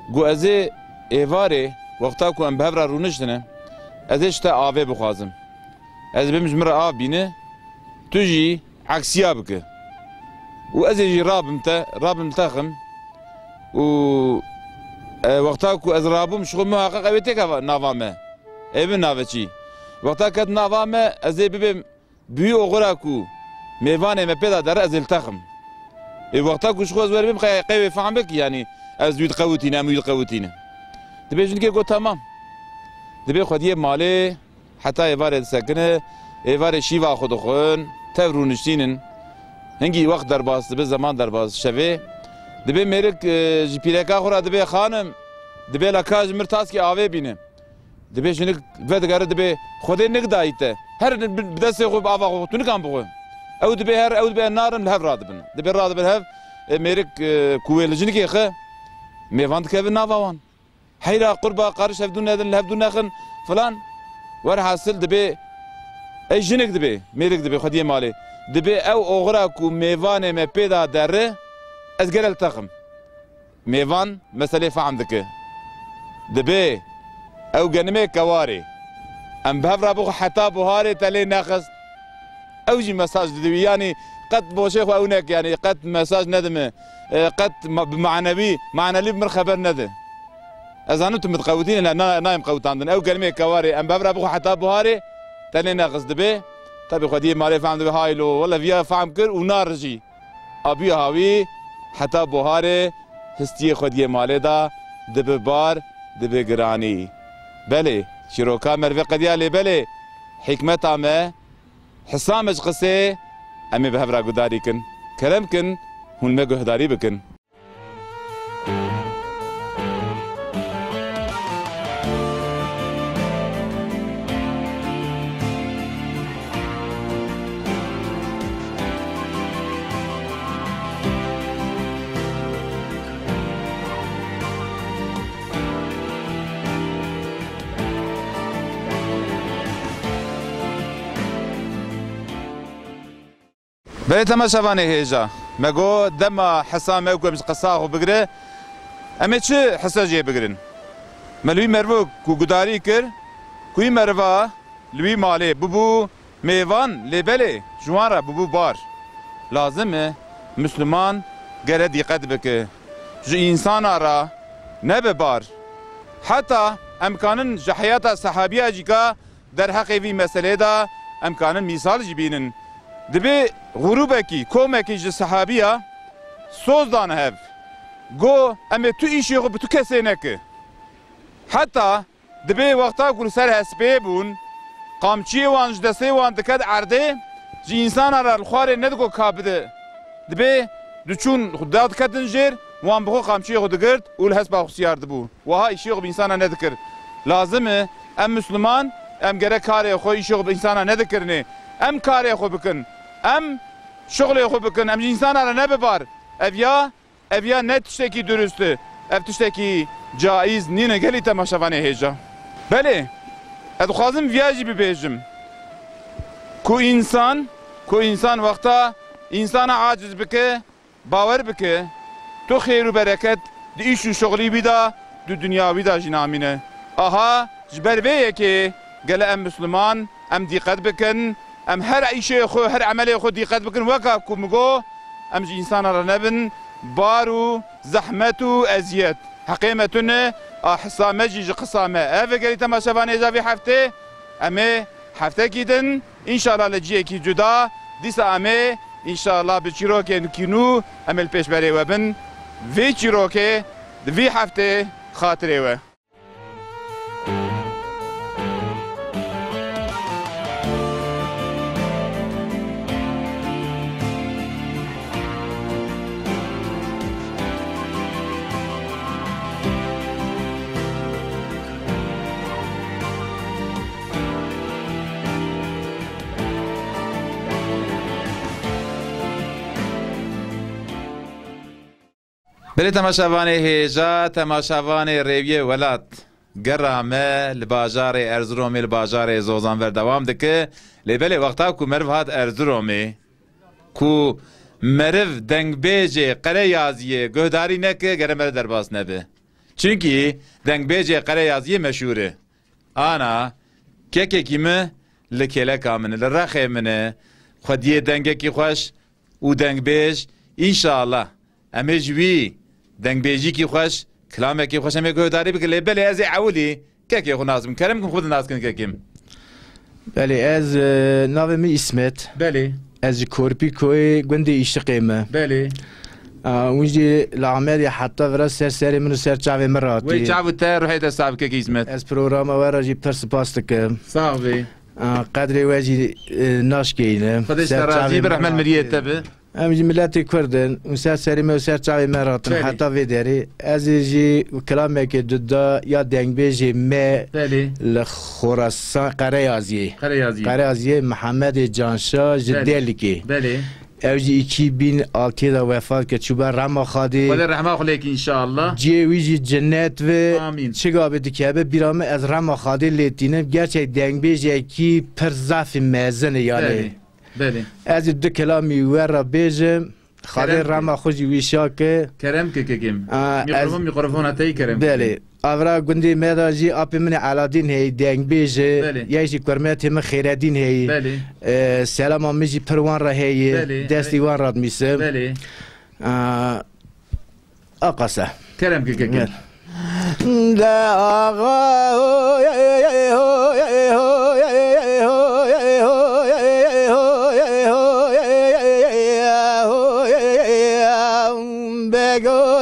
Got, ez ê êvarê, wexta ku em bi hev re rûniştine, ez ê ji te avê bixwazim. Ez bêm ji min re av bîne, tu jî eksiya bike. Û ez ê jî rabim te, rabim texim. Û, e, wexta ku ez rabûm, ji xwe muheqeq ew ê têke va-, nava me. Ê bi nave çî? Wexta ket nava me, ez ê bibêm bi wî oxira ku mêvanê me pê de dere, ez ê li texim. Ê wexta ku ji xwe ez werbêm, qey, qey wê fehm bik, yanî ez wî diqewitîne, em wî diqewitîne. Dibê jinikê got, temam. Dibê xwediyê malê heta êvarê disekine, êvarê şîva xwe dixwin, tev rûniştînin. Hingî wext derbas dibe, zeman derbas şevê. Dibê mêrik, e, ji pîreka xwe re dibê, xanim, dibê la ka ji mir taskê avê bîne. Dibê jinik vedigere, dibê Xwedê nik dayî te. Her bi, bi destê xwe, bi ava xwe, tu nikan bixwe. Ew dibê her, ew dibê narin, li hev radibin. Dibê radibin hev, e, mêrik, e, ku wê li jinikê xe, mêvan dikeve nava wan. Heyra qurba, qariş hevdû nedin, li hevdû nexin filan. Werhasil dibê, ey jinik dibê, mêrik dibê, xwediyê malê. Dibê ew oxira ku mêvanê me pê da derre, ez gere li texim. Mêvan meselê fehm dike. Dibê ew genimê kewarê. Em bi hev re bixwe heta buharê te lê nexist. Ew jî mesaj dide wî, yanî qet boşê xwe ew neke, yanî qet mesaj nedime, e, qet ma-, bi manewî, manelî bi min xeber nede. Ez zanim tu min diqewitîne, ne, na-, nayêm qewitandin. Ew gelimê kewarê, em bi hev re bixwe heta buharê, te lê nexiz dibe. Tabî xwediyê malê fehm dibe, haylo, wele viya fehm kir û narijî. Abiya hawî heta buharê histiyê xwediyê malê de dibe bar, dibe giranî. Belê, çîroka mervê qediya lê belê, hikmeta me, Hisa me ji qisê, em ê bi hev re guhdarî kin. Kerem kin, hûn me guhdarî bikin. Ê temaşevanê hêja, me got dema hisa me ku em ji qisa xwe bigire, em ê çi hisa jê bigirin? Me li wî merivok ku gudarî kir, ku wî meriva li wî malê bibû mêvan, lê belê ji wan re bibû bar. Lazim e Misliman gere dîqet bike. Ji însana re nebe bar. Heta em kanin ji heyata sehabiya jî ka derheqê vî meselê de em kanin mîsal jî bînin. Dibê grûbekî, komekî ji sehabiya soz dan hev. Go, em ê tu îşê xwe bi tu kesê neke. Heta dibê wexta ku li ser hespê bûn, qamçiyê wan ji destê wan diket erdê, ji însana re li xwarê nedigo ka bide. Dibê diçûn da diketin jêr, wan bi xwe qamçiyê xwe digirt û li hespa xwe siyar dibû. Wiha îşê xwe bi însana nedikir. Lazim e em Misliman, em gerek karê xwe, îşê xwe bi însana nedikirinê. Em karê xwe bikin. Em şixulê xwe bikin. Em ji însana re nebibar. Ev ya Ev ya ne tiştekî durust e. Ev tiştekî caiz nîne gelî temaşevanê hêja. Belê, ez dixwazim viya jî bibêjim. Ku însan, ku însan wexta însana aciz bike, bawer bike, tu xêr û bereket di îş û şixulî wî de, di dinya wî de jî namîne. Aha, ji ber vê yekê gele em Misliman, em dîqet bikin, em her îşê xwe, her emelê xwe dîqet bikin. Weka ku min got, em ji însana re nebin bar û zehmet û eziyet. Heqê me tune, a hisa me jî ji qisa me. Ev e gelî temaşevanê hêja vê heftê. Em ê heftekî din, înşallah li cihekî cuda, dîsa em ê, înşallah bi çîrokên kî nû, em ê li pêşberê we bin. Vê çîrokê di vî heftê xatirê we. Belê temaşevanê hêja, temaşevanê Rêwiyê Welat. Gera me li bajarê Erziromê, li bajarê Zozan berdewam dike. Lê belê wexta ku meriv hat Erziromê, ku meriv dengbêjê Qereyaziyê guhdarî neke, gere meriv derbas nebe. Çimkî dengbêjê Qereyaziyê meşhûr e. Ana, kekekî min li kêleka min e, li rexê min e. Xwediyê dengekî xweş û dengbêj, înşallah. Em ê ji wî dengbêjîkî xweş, kilamekî xweş em ê guhdarî bikin. Lê belê ez ê ewilî kekê xwe nas bikim. Kerem bikin xwe nas kin kekê min. Belê, ez, e, navê min Îsmet. Belê. Ez ji Korpîkoyê gundê Îşiqê me. Belê. A, hûn jî li Amedê heta vira ser serê min û ser çavê min ratî. Wê çav û te ruhê te sax bike kekê Îsmet. Ez programa we re jî pir spas dikim. Sax bî. A, qedrê we jî, e, naşkeyîne. Xwedê ji te razî bi, rehmet miriyê te bi. Em jî miletê Kurd in û ser serê me û ser çavê me ratin. Belê. Heta vê derê. Ez ê jî kilamekê cuda ya dengbêjê me, belê, li Xorasan Qereyaziyê. Qereyaziyê. Qereyaziyê Mihemedê Canşa ji, belê, Dêlikê. Belê. Ew jî iki bin altı de wefat kir, çû ber rehma Xwedê. Xwedê rehma xwe lê ke înşallah. Cihê wî jî cennet be. Amîn. Çiga be dikeve bîra min, ez rehma Xwedê lê tînim. Gerçek dengbêjekî pir zafî mezin e yani. Belê. Belê. Ez ê du kelamî we re bêjim. Kerem ke. Xwedê rehma xwe jî wî şa ke. Kerem ke kekim. Aa, mikrofon, ez, mikrofona te yî kerem ke. Belê. Avra gundê me de jî apê min ê Eladîn heyî, dengbêj e. Belê. Yek jî kurmetê min Xêredîn heyî. Belê. Ee, selama min jî pir wan re heyî. Belê. Destî wan re dimîsim. Belê. Aa, Aqasa. Kerem ke kekin. Ver. De axa, bego,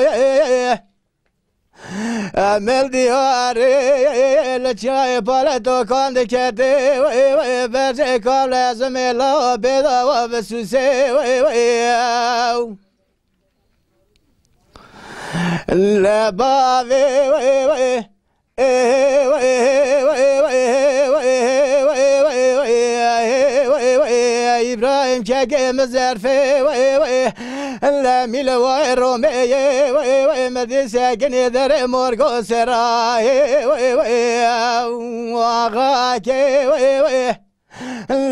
emel diyarê, li çiyayê paleto kan dikete, bercê kavlezimê la bedava bisûsê. Lebavê Îbrahîm kekê min zerfê, le mîle wayê Romeyê, min dî sekinê derê morgo serayê, axakê.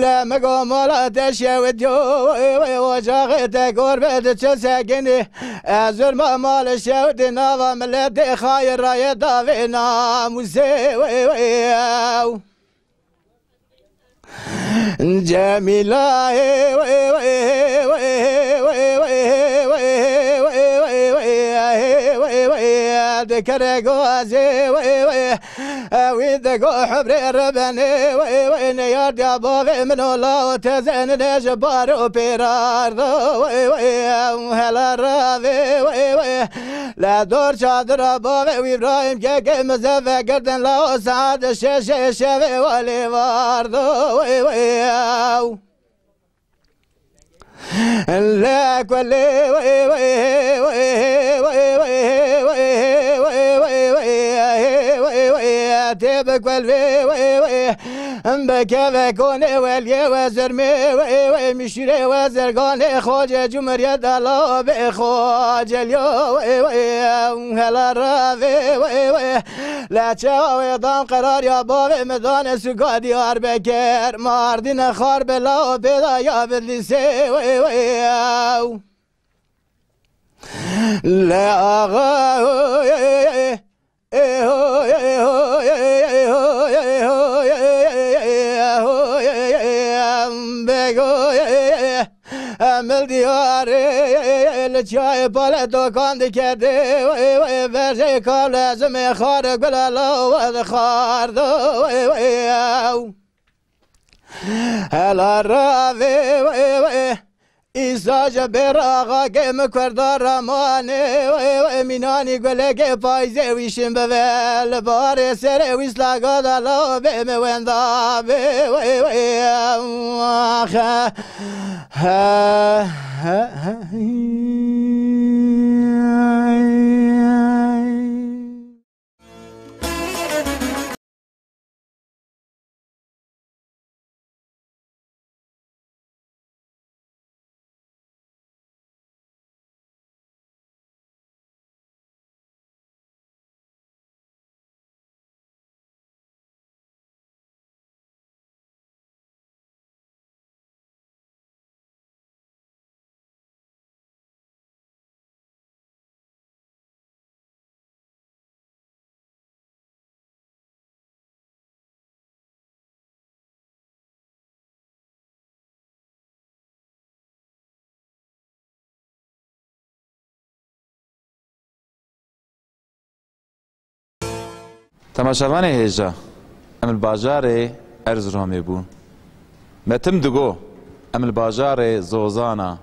Lê min go mala te şewitiyo, wê, wê, ocaxê te gor be diçe sekinî. Ez zurma mal şewitî nava miletê xayir rayê davê namûsê, wê, wê, ew. Cemîla, ê, wê, wê, dikere gazê, wê, wê. Ewî digo hebrê rebenê, wê, wê, neyardiya bavê min ola û tezenine ji bar û pêrardo, wê, wê, hela ravê, wê, wê. Le dor çadira bavê wî Îbrahîm kekê min zeve girtin la o saet şeşê şevê welê vardo, wê, wê, ew. Le kulê, wê, wê, tê bi kul vê, wê, wê, em bi keve konê weliyê we zirmê, wê, wê, mişîrê we zirganê xocê cumhuriyet ala bê xoceliyo, wê, wê, hela ravê, wê, wê. Leçe wê dan qerar ya bavê min dane suka Diyarbekir. Mardin xar bila pêda ya Bedlîsê, wê, wê, ew. Le axa, Em li diyarê li çiyayê pale dokan dikerdê, wê, wê, berjê kavle zimê xar gula lawa dixardo, wê, wê, ew. Hela ravê, wê, wê, îsa ji bê raxakê min kurda ramanê, wê, wê, mînanî gulekê payzê wî şin bibe, li barê serê wî slaga da lawa bê min wenda bê, wê, wê, ew, axe. Temaşevanê hêja, em li bajarê Erziromê bûn. Me tim digo, em li bajarê Zozana,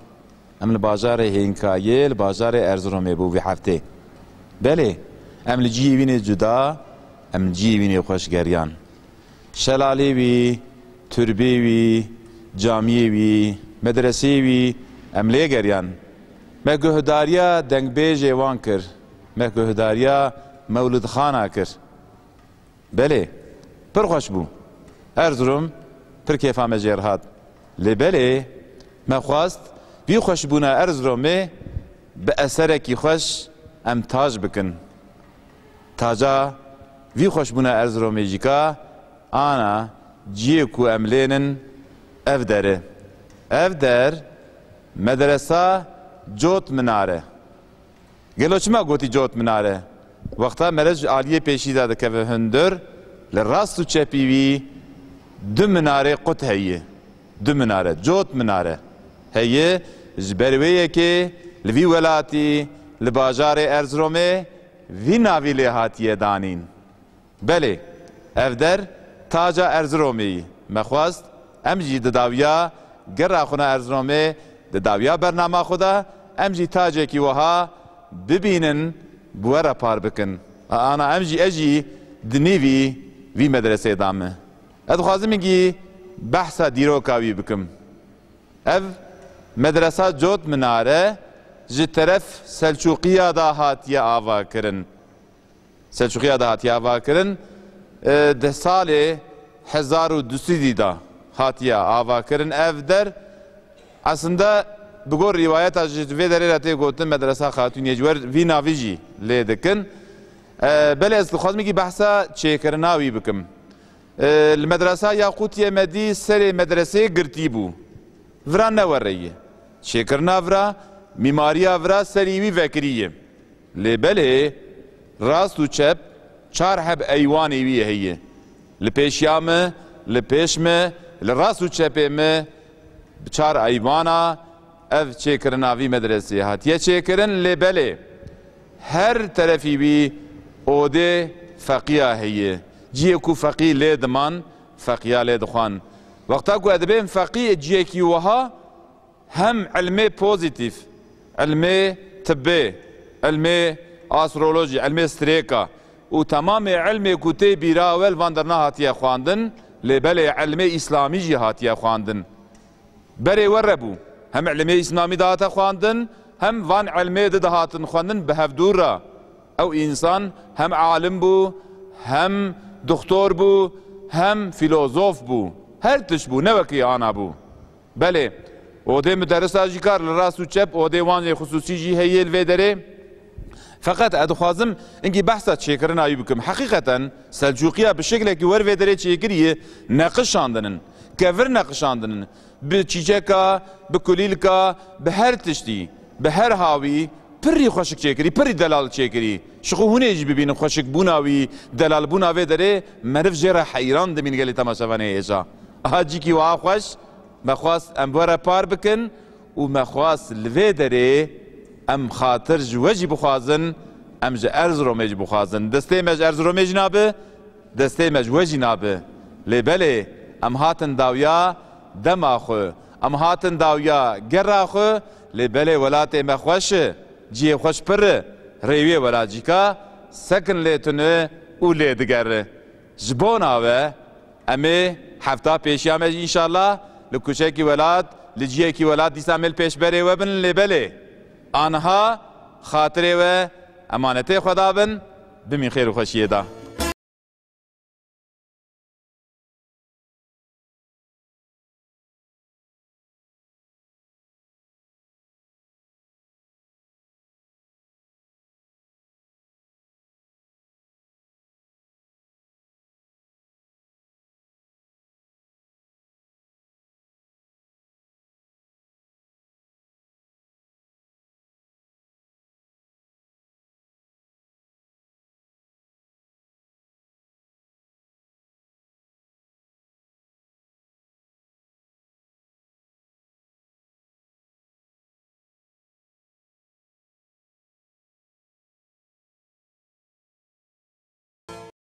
em li bajarê Hênkayê, li bajarê Erziromê bû vî heftê. Belê, em li cihê wînê cuda, em li cihê wînê xweş geriyan. Şelalê wî, turbê wî, camiyê wî, medreseyê wî em lê geriyan. Me guhdariya dengbêjê wan kir. Me guhdariya Mewlidxana kir. Belê, pir xweş bû. Erzurum pir kêfa me jê re hat. Lê belê, me xwest vî xweşbûna Erzurumê bi eserekî xweş em tac bikin. Taca vî xweşbûna Erzurumê jî ka ana ciyê ku em lênin ev der e. Ev der medresa Cot Minare. Gelo çima gotî Cot Minare? Wexta mere ji aliyê pêşî de dikeve hundir, li rast û çepî wî du minarê qut heye. Du minare, Cot Minare heye, ji ber wê yekê li vî welatî, li bajarê Erziromê, vî navî lê hatiye danîn. Belê, ev der taca Erziromê yî. Me xwest em jî di dawiya gera xwe ne Erziromê, di dawiya bernama xwe de em jî tacekî wiha bibînin, bi we re par bikin. Ana em jî, ez jî di nîvî vî medresê de me. Ez dixwazim îngî behsa dîroka wî bikim. Ev medresa Cot Minare ji teref Selçûqiya de hatiye avakirin. Selçûqiya de hatiye avakirin. E, di salê hezar û du sed de hatiye avakirin ev der. Aslında bi gor rîwayeta ji vê derê re tê gotin Medresa Xatûniyê, ji wer vî navî jî lê dikin. E, belê ez dixwazim kî behsa çêkirina wî bikim. E, li medresa Yaqûtiyê me dî serê medresê girtî bû. Vira ne were ye. Çêkirina vira, mîmariya vira serî wî vekirî ye. Lê belê rast û çep çar heb eywanê wî heye. Li pêşiya me, li pêş me, li rast û çepê me bi çar eywana ev çêkirina vî medresê hatiye çêkirin, lê belê her terefî wî odê feqiya heye. Cihê ku feqî lê diman, feqiya lê dixwan. Wexta ku ez dibêm feqî cihekî wiha, hem ilmê pozîtîf, ilmê tibbê, ilmê astrolojî, ilmê strêka û temamê ilmê ku tê bîra we li van derna hatiye xwendin, lê belê ilmê îslamî jî hatiye xwendin. Berê we re bû. Hem ilmê îslamî dihate xwendin, hem van ilmê di dihatin xwendin bi hevdû re. Ew însan hem alim bû, hem doxtor bû, hem fîlozof bû. Her tişt bû, ne wekî ana bû. Belê, odê muderrisa jî kar li rast û çep, odê wan ê xisûsî jî heye li vê derê. Feqet ez dixwazim hingî behsa çêkirina wî bikim. Heqîqeten Selçûqiya bi şeklekî wer vê derê çêkiriye, neqişandin in, kevir neqişandin in. Bi çîçeka, bi kulîlka, bi her tiştî, bi her hawî pirî xweşik çêkirî, pirî delal çêkirî. Ji xwe hûn ê jî bibînin xweşikbûna wî, delalbûna vê derê meriv jê re heyran dimîn gelê temaşevanê hêja. Aha cîkî wiha xweş, me xwest em bi we re par bikin û me xwest li vê derê em xatir ji we jî bixwazin, em ji Erziromê jî bixwazin. Destê me ji Erziromê jî nabe, destê me ji we jî nabe. Lê belê, em hatin dawiya dema xwe, em hatin dawiya gera xwe, lê belê welatê me xweş e, cihê xweş pir e, rêwiyê welacîka sekin lê tune û lê digere. Ji bona we, em ê hefta pêşiya me jî înşallah li kuçekî welat, li cihekî welat dîsa em ê li pêşberê we bin, lê belê aniha xatirê we emanetê xwe dabin, bimîn xêr û xweşiyê de.